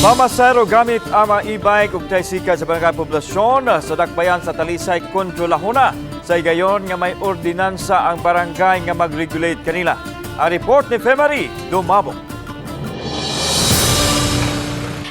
Pamasahero gamit ang mga e-bike ug tricycle sa Barangay Poblasyon sa Dakbayan sa Talisay kontrolahona sa higayon nga may ordinansa ang barangay nga mag-regulate kanila. Ang report ni Femary Dumabok.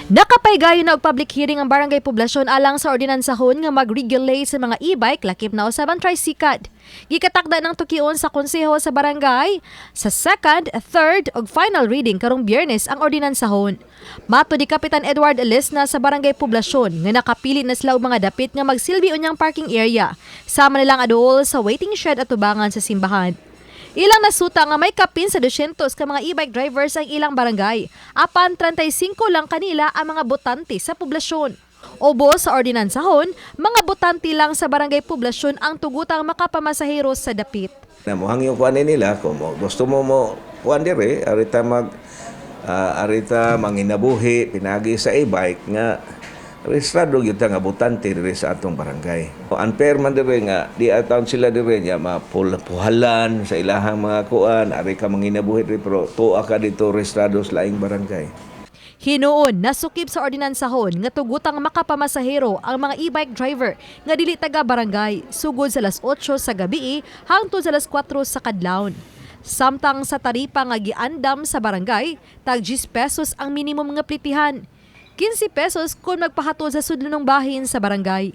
Nakapaygayon na og public hearing ang Barangay Poblasyon alang sa ordinansahon nga mag-regulate sa mga e-bike, lakip na usab ang tricycle. Gikatakda ng tukion sa konseho sa barangay sa second, third ug final reading karong Biyernes ang ordinansahon. Mato ni Kapitan Edward Elisna sa Barangay Poblasyon nga nakapili na sila og mga dapit nga magsilbi unyang parking area sama nilang aduol sa waiting shed at tubangan sa simbahan. Ilang nasuta nga may kapin sa 200 ka mga e-bike drivers ang ilang barangay. Apan 35 lang kanila ang mga botante sa poblasyon. Obo sa ordinansahon, mga botante lang sa Barangay Poblasyon ang tugutang makapamasahero sa dapit. Na mohangyo kuan nila kung mo, gusto mo mo kuan dire arita mag arita manginabuhi pinagi sa e-bike nga rehistrado gyud ta nga botante dire sa atong barangay. Unfair man dire nga di ataon sila dire nya mapuhalan sa ilahang mga kuan, ari ka manginabuhi dire pero tuwa ka dito rehistrado sa laing barangay. Hinuon, nasukib sa ordinansahon nga tugutang makapamasahero ang mga e-bike driver nga dili taga barangay sugod sa alas 8 sa gabi hangtod sa alas 4 sa kadlawon. Samtang sa taripa nga giandam sa barangay, tag 10 pesos ang minimum nga plitihan. 15 pesos kung magpahatod sa sudlonong bahin sa barangay.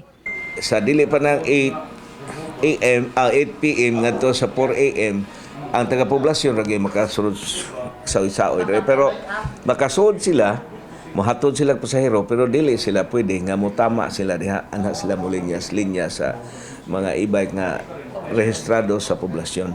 Sa dili pa ng 8 a.m., 8 p.m. ngadto sa 4 a.m. ang taga-poblasyon ra gyud makasulod sa isaoy dire, pero makasulod sila, mohatod sila pasahero, pero dili sila pwede nga mutama sila diha ana sila mo linyas linya sa mga e-bike nga rehistrado sa poblasyon.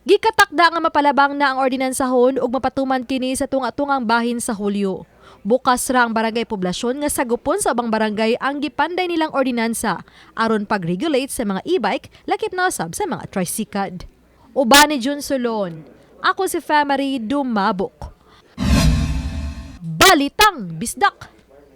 Gikatakda nga mapalabang na ang ordinansahon ug mapatuman kini sa tunga-tungang bahin sa Hulyo. Bukas ra ang Barangay Poblasyon nga sagupon sa ubang barangay ang gipanday nilang ordinansa aron pag-regulate sa mga e-bike, lakip na usab sa mga tricycle. Uban ni Jun Solon. Ako si Famary Dumabok. Balitang Bisdak.